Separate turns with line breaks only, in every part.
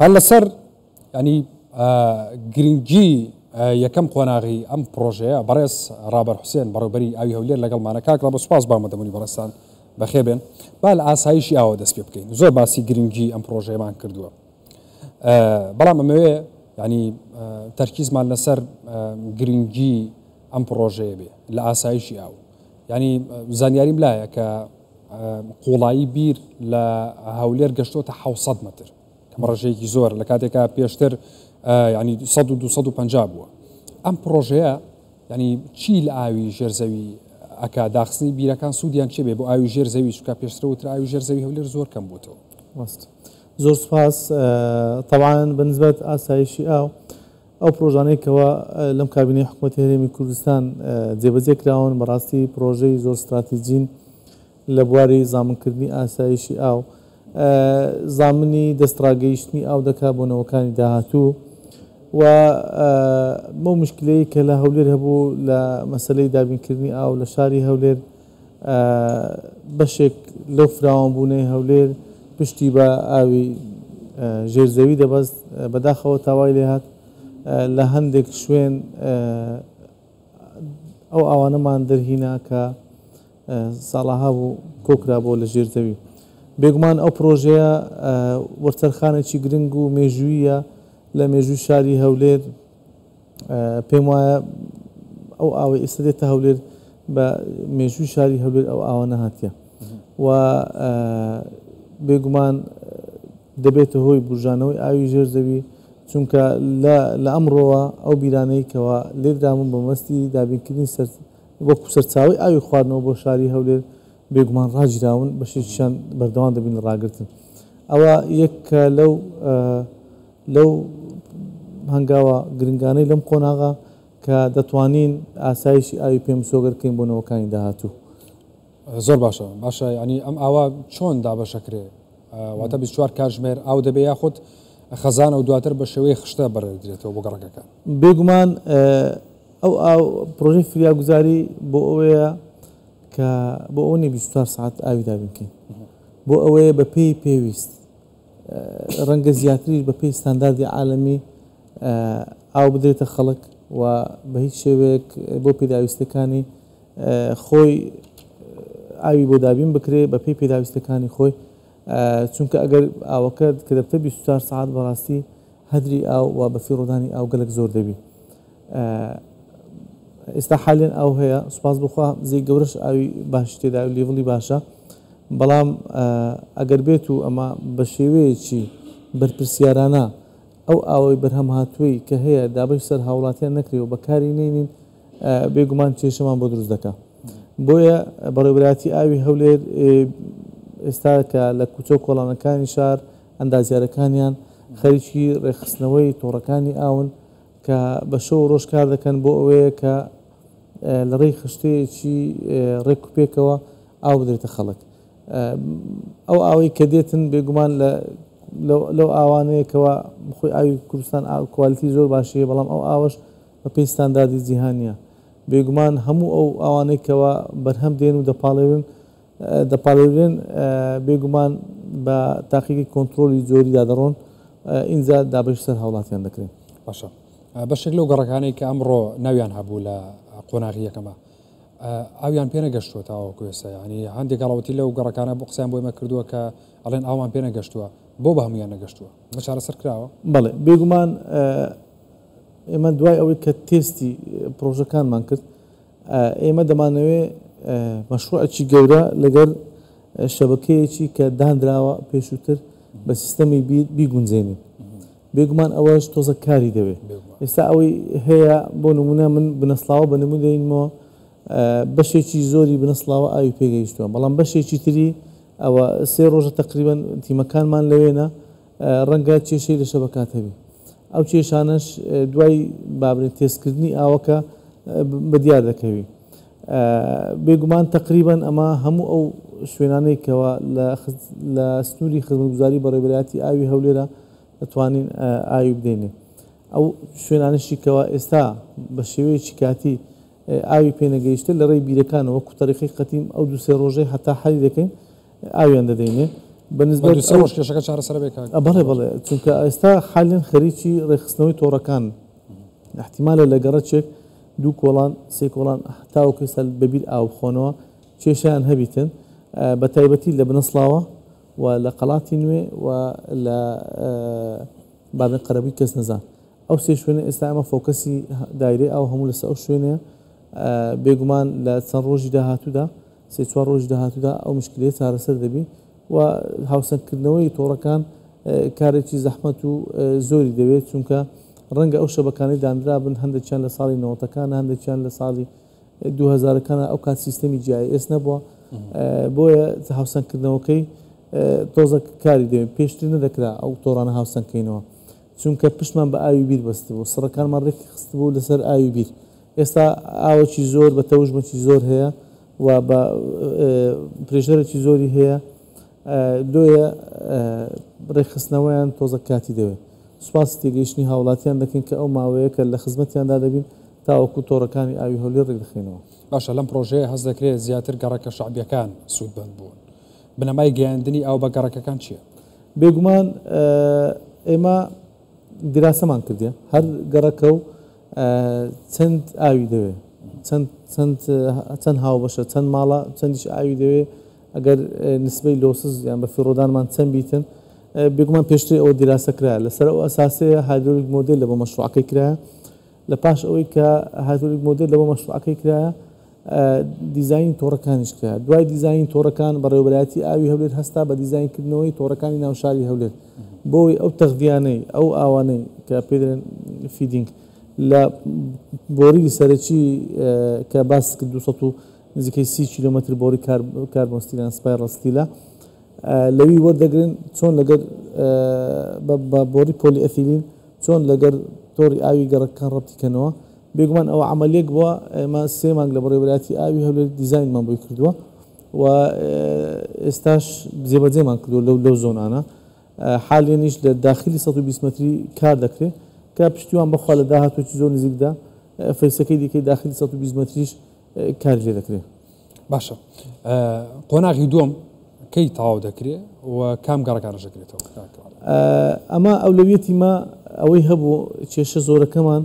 هەر لەسەر ینی گرنگی یەکەم قۆناغی ئەم پرۆژەیە بەڕێز ڕابەر حوسێن بەڕێوبەری ئاوی هەولێر لەگەڵمانە. کاک ڕابەر سوپاس بۆ ئامادەبوونی بەڕێزتان، بەخێر بێن. با لە ئاسایشی ئاوە دەست پێ بکەین. زۆر باسی گرنگی ئەم پرۆژەیەمان کردووە، بەڵام ئەمەوێ ینی تەرکیزمان لەسەر گرنگی ئەم پرۆژەیە بێ لە ئاسایشی ئاو. ینی زانیاریم لایە کە قوڵایی بیر لە هەولێر گەشتۆتە 600 متر، کە ڕێژەیەکی زۆر لە کاتێکا پێشتر ینی 100 و 250 بووە. ئەم پرۆژەیە ینی چی لە ئاوی ژێرزەوی ئەکا؟ داخستنی بیرەکان سوودیان چێ بێ بۆ ئاوی ژێر زەوی؟ چونکە پێشتر وترا ئاوی ژێر زەوی هەولێر زۆر کەم بووتەوە.
ڕاست، زۆر سوپاس. تەبعەن بەنسبەت ئاسایشی ئاو، ئەو پرۆژانەی کەوا لەم کابینەی حکوومەتی هەرێمی کوردستان جێبەجێ کراون بەڕاستی پرۆژەی زۆر ستراتیجین لە بواری زامنکردنی ئاسایشی ئاو، زامنی دەستڕاگەیشتنی ئاو دەکات بۆ نەوەکانی داهاتوو و بەو مشکلەی کە لە هەولێر هەبوو لە مەسلەی دابینکردنی ئاو لە شاری هەولێر، بەشێک لەو فراوانبوونەی هەولێر پشتی بە ئاوی ژێرزەوی دەبەست، بەداخەوە تاوای لێهات لە هەندێک شوێن ئەو ئاوانەمان دەرهینا کە ساڵەها بوو کۆکرابەوە لە ژێر زەوی. بێگومان ئەو پرۆژەیە وەرچەرخانێکی گرنگ و مێژوویە لە مێژووی شاری هەولێر. پێم وایە ئەو ئاوەی ئێستا دێتە هەولێر بە مێژووی شاری هەولێر ئەو ئاوە نەهاتیە و بێگومان دەبێتە هۆی بورژانەوەی ئاوی ژێر زەوی، چونکە لە ئەمڕۆوە ئەو بیرانەی کەوا لێدرابوون بە مەبەستی دابینکردنی وەکو سەرچاوەی ئاوی خواردنەوە بۆ شاری هەولێر بێگومان ڕاگیراون، بەشێکیشیان بەردەوام دەبین لە ڕاگرتن. ئەوە یەکە لەو لەو هەنگاوە گرنگانەی لەم قۆناغە کە دەتوانین ئاسایشی ئاوی پێ مسۆگەر بکەین بۆ نەوەکانی داهاتوو.
زۆر باشە. باشە یعنی ئەم ئاوە چۆن دابەشەکرێ؟ واتە 24 کاتژمێر ئاو دەبێ یاخود خەزانە و دواتر بە شێوەی خشتە بەڕێدرێتەوە بۆ گەڕەکەکان؟
بێگومان ئەو ئاو پرۆژەی فریاگوزاری بۆ ئەوەیە کە بۆ ئەوە نیە 24 ساعت ئاوی دابین بکەین، بۆ ئەوەیە بە پێی پێویست، ڕەنگە زیاتریش بە پێی ستانداردی عالەمی ئاو بدرێتە خەڵک و بە هیچ شێوەیەک بۆ پێداویستەکانی خۆی ئاوی بۆ دابین بکرێ بە پێی پێداویستەکانی خۆی، چونکە ئەگەر ئاوەکە کە دەبتە 24 ساعت بەڕاستی هەدری ئاو و بەفیڕۆدانی ئاو گەلک زۆر دەبی. ئێستا حالیان ئاو هەیە، سوپاس بخوا زی گەورەش ئاوی باشی تێدا و لیڤڵی باشە، بەڵام ئەگەر بێت و ئەمە بە شێوەیەکی بەرپرسیارانە ئەو ئاوەی بەرهەم هاتووی کە هەیە دابەش سەر هاوڵاتیان نەکرێ و بەکاری نێنین، بێگومان کێشەمان بۆ دروست دەکا. بۆیە بەڕێوەبەرایەتی ئاوی هەولێر ئێستا کە لە کوچە و کۆڵانەکانی شار ئەندازیارەکانیان خەریکی ڕێکخستنەوەی تۆڕەکانی ئاون کە بە شەو و ڕۆژ کار دەکەن بۆ ئەوەیە کە لە ڕێی خشتەیەکی ڕێک و پێکەوە ئاو بدرێتە خەڵک. ئەو ئاوەی کە دێتن بێگومان لە لەو ئاوانەیەکەوە خۆی ئاوی کوردستان کوالیتی زۆر باشی هەیە، بەڵام ئەو ئاوەش بە پێی ستانداردی جیهانیە. بێگومان هەموو ئەو ئاوانەی کەوا بەرهەم دێن و دەپاڵێون دەپاڵێورێن بێگومان بە تاقیگەی کۆنترۆلی جۆریدا دەڕۆن، ئینجا دابەشی سەر هاوڵاتیان دەکرێن.
باشە بەشێک لەو گەڕەکانەی کە ئەمڕۆ ناویان هەبوو لە قۆناغی یەکەمە ئاویان پێ نەگەشتووە تاوەکو ئێستا، یعنی هەندێک هاوڵاتی لەو گەڕەکانە بۆ قسەیان بۆ ئێمە کردووە کە ئەڵێن ئاومان پێ نەگەشتووە، بۆ بە هەمویان نەگەشتووە؟ ئەمە چارەسەر کراوە؟
بەڵێ بێگومان ئێمە دوای ئەوەی کە تێستی پرۆژەکانمان کرد ئێمە دەمانەوێ مەشروعێکی گەورە لەگەر شەبەکەیەکی کە دانراوە پێشووتر بە سیستەمی بیر بیگونجێنین. بێگومان ئەوەش تۆزە کاری دەوێت. ئێستا ئەوەی هەیە بۆ نمونە من بنەسڵاوە بە نمونە دەینمەوە، بەشێکی زۆری بنەسڵاوە ئاوی پێگەیشتووە، بەڵام بەشێکی تری ئەوە 3 ڕۆژە تقریبا تیمەکانمان لەوێنە، ڕەنگە کێشەی لە شەبەکات هەبی. ئەو کێشانەش دوای بابرێن تێستکردنی ئاوەکە بە دیار دەکەوی. بێگومان تقریبا ئەمە هەموو ئەو شوێنانەی کەوا لە سنووری خزمەتگوزاری بەڕێوەبەرایەتی ئاوی هەولێرە دەتوانین ئاوی بدەینێ. ئەو شوێنانەشی کەوا ئێستا بە شێوەیەکی کاتی ئاوی پێنەگەیشتە لە ڕێی بیرەکانەوە وەکو تەریقەی قەدیم ئەو 2-3 ڕۆژەی هەتا حەلی دەکەین ئاویان دەدەینێ. بە نسبەت
دوو سێ ڕۆژ کێشەکە چارەسەر بێ کاک؟
بەڵێ بەڵێ، چونکە ئێستا حالیەن خەریکی ڕێکخستنەوەی تۆڕەکان، ئیحتیمالە لە گەڕەکێک دوو کۆڵان سێ کۆڵان تاوەکو ئێستا بە بیر ئاو بخۆنەوە کێشەیان هەبیتن، بە تایبەتی لە بنەسڵاوە و لە قەڵاتی نوێ و لە بابێن قەرەبووی کەسنەزان. ئەو سێ شوێنە ئێستا ئێمە focus ی دایرەی ئاو هەموو لەسەر ئەو شوێنەیە. بێگومان لە چەند ڕۆژی داهاتوودا سێ چوار ڕۆژی داهاتوودا ئەو مشکلەیە چارەسەر دەبی و هاوسەنگکردنەوەی تۆڕەکان کارێکی زەحمەت و زۆری دەوێت، چونکە ڕەنگە ئەو شەبەکانەی دانرابن هەندێکیان لە ساڵی نەوەتەکانە، هەندێکیان لە ساڵی دوو هەزارەکانە، ئەو کات سیستەمی GIS نەبووە، بۆیە هاوسەنگکردنەوەکەی تۆزەک کاری دەوێت. پێشتر نەدەکرا ئەو تۆڕانە هاوسەنگکەینەوە، چونکە پشتمان بە ئاوی بیر بەستبوو، سڕەکانمان ڕێکخستبوو لەسەر ئاوی بیر. ئێستا ئاوەکی زۆر بە تەوژمێکی زۆر هەیە و بە pressure ێکی زۆری هەیە، لۆیە ڕێکخستنەوەیان تۆزە کاتی دەوێت. سوپاسی تێگەیشتنی هاوڵاتیان دەکەین کە ئەو ماوەیە کە لە خزمەتیاندا دەبین تاوەکو تۆڕەکانی ئاوی هەولێر ڕێکدەخەینەوە.
باشە لەم پڕۆژەیە هەست دەکرێت زیاتر گەڕەکە شەعبیەکان سوودمەند بوون. بنەمای گەیاندنی ئاو بە گەڕەکەکان چییە؟
بێگومان ئێمە دیراسەمان کردیە هەر گەڕەکە و چەند ئاوی دەوێ، چەند چەند چەند هاوبەشە، چەند ماڵە، چەندیش ئاوی دەوێ، ئەگەر نسبەی losses یان بە فیڕۆدانمان چەند بیتن. بێگومان پێشتر ئەوە دیراسە کرایە، لەسەر ئەو ئەساسەیە hydraulic model لە بۆ مەشروعەکەی کرایە. لە پاش ئەوەی کە hydraulic model لە بۆ مەشروعەکەی کرایە، دیزاینی تۆڕەکانیش کرا. دوای دیزاینی تۆڕەکان بەڕێوەبەرایەتی ئاوی هەولێر هەستا بە دیزاینکردنەوەی تۆڕەکانی ناو شاری هەولێر بۆی ئەو تەغذیانەی ئەو ئاوانەی کە پێ دەڵێن feeding لە بۆری سەرەکی کە باس کرد 200 و نزیکەی 30 کیلۆمەتر بۆری carbon steel یان spiral steel ە لەوی وەردەگرن چۆن لەگەر بە بۆری پۆلی ئەثیلین چۆن لەگەر تۆڕی ئاوی گەڕەکەکان ڕەبتی کەنەوە. بێگومان ئەوە عەمەلیەک بووە، ئێمە سێ مانگ لە بەڕێوەبەرایەتی ئاوی هەولێر دیزاینمان بۆی کردووە و ئێستاش جێبەجێمان کردووە لەو لەو زۆنانە. حالیەنیش لە داخلی 120 مەتری کار دەکرێت کە پشتیوان بەخوا لە داهاتوویەکی زۆر نزیکدا phase ەکەی دیکەی داخلی 120 مەتریش کاری لێ دەکرێت.
باشە قۆناغی دووەم کەی تەواو دەکرێ و کام گەڕەکانەش دەکرێتەوە؟
ئەمە ئەولەویەتی مە ئەوەی هەبوو کێشە زۆرەکەمان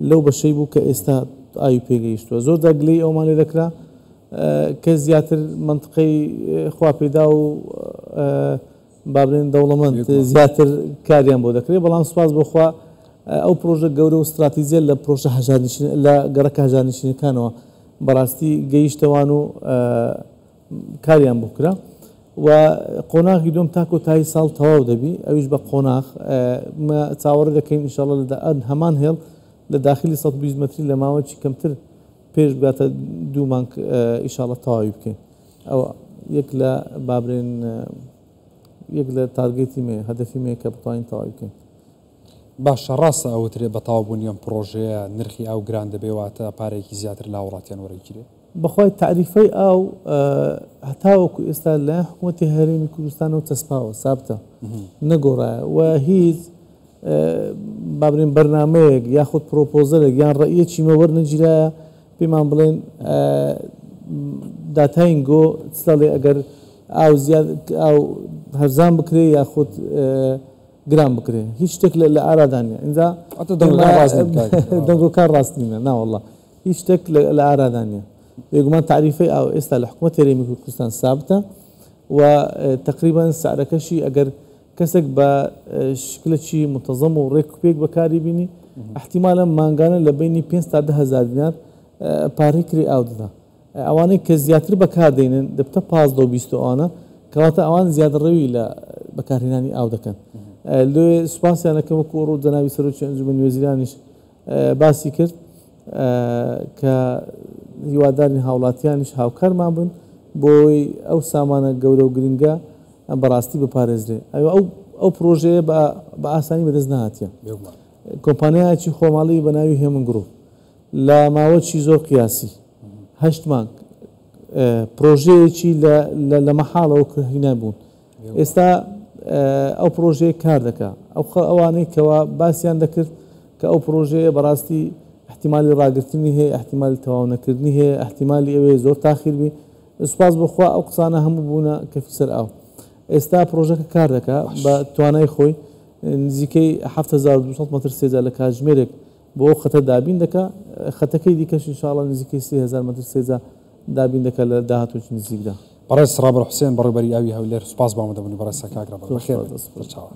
لەو بەشەی بوو کە ئێستا ئاوی پێگەیشتووە. زۆر جار گلەیی ئەومان لێ دەکرا کە زیاتر مەنتقەی خواپێدا و با بڵێن دەوڵەمەند زیاتر کاریان بۆ دەکرێت، بەڵام سوپاس بۆ خوا ئەو پرۆژە گەورە و ستراتیجیە لە پرۆژە هەژارنشین لە گەڕەکە هەژارنشینەکانەوە بەڕاستی گەیشتەوان و کاریان بۆ کرا و قۆناغی دوم تا کۆتایی ساڵ تەواو دەبی، ئەویش بە قۆناغ مە چاوەڕێ دەکەین ئینشاءاللە لە هەمان هێڵ لە داخلی 120 مەتری لە ماوەیەکی کەمتر پێش بگاتە دوو مانگ ئینشاءاللە تەواوی بکەین. ئەوە یەک لە بابرێن یەک لە target ی مێ هەدەفی مێ کە بتوانین تەواوی بکەین.
باشە ڕاستە ئەوترێ بە تەواو بوونی ئەم پڕۆژەیە نرخی ئاو گران دەبێ واتە پارەیەکی زیاتر لە هاوڵاتیان وەرەگیرێ؟
بەخوای تەعریفەی ئاو هەتاوەکو ئێستا لەلایەن حکوومەتی هەرێمی کوردستانەوە چەسپاوە، سابتە، نەگۆڕایە و هیچ با بڵێین بەرنامەیەک یاخود پرۆپۆزەلێک یان ڕەئیەکی مە وەرنەگیرایە پێمان بڵێن داتاین گۆ چ دەڵێ ئەگەر ئاو زیاد ئاو هەرزان بکرێ یاخود گران بکرێ هیچ شتێک لە ئارادا نییە. ئینجا دەنگۆکان ڕاست نینە ناوەڵڵا هیچ شتێک لە ئارادا نییە. بێگومان تەعریفەی ئاو ئێستا لە حکوومەتی هەرێمی کوردستان سابتە و تقریبا سعرەکەشی ئەگەر کەسێک بە شکلێکی منتەزەم و ڕێک و پێک بەکاری بینی احتیمالە مانگانە لە بینی 5 تا 10 هەزار دینار پارەی کرێ ئاو دەدا. ئەوانەی کە زیاتر بەکاردێنن دەبتە 15 و 20 ئەوانە، کەواتە ئەوان زیادەڕەوی لە بەکارهێنانی ئاو دەکەن. لێ سوپاسیان دەکەم وەکو ڕوو جەنابی سەرۆکی ئەنجومەنی وەزیرانیش باسی کرد کە هیوادارین هاوڵاتیانیش هاوکارمان بن بۆی ئەو سامانە گەورە و گرنگە بەڕاستی بپارێزرێ. ئەو پرۆژەیە بە ئاسانی بەدەست نەهاتیە. کۆمپانیایەکی خۆماڵی بە ناوی هێمن گروپ لە ماوەکی زۆر قیاسی هەشت مانگ پرۆژەیەکی لە مەحاڵەوە هینا بوون. ئێستا ئەو پرۆژەیە کار دەکا. ئەو ئەوانەی کەوا باسیان دەکرد کە ئەو پرۆژەیە بەڕاستی احتیمالی ڕاگرتنی هەیە، احتیمالی تەواو نەکردنی هەیە، احتیمالی ئەوەیە زۆر تاخیر بی. سوپاس بۆ خوا ئەو قسانە هەموو بوونە کەفی سەر ئاو. ئێستا پرۆژەکە کار دەکا بە توانای خۆی نزیکەی 7200 مەتر سێجا لە کاتژمێرێک بۆ ئەو خەتە دابین دەکا، خەتەکەی دیکەش ان شاء اللە نزیکەی 3000 مەتر سێجا دابین دەکا لە داهاتوویەکی نزیکدا.
بەڕێز ڕابەر حوسێن بەڕێوبەری ئاوی هەولێر سوپاس بۆ ئامادەبوونی بەڕێزتان کاک ڕابەر
زۆر
بەخێر
سوپاس
بێن
دەست خۆش.
سەرچاوە.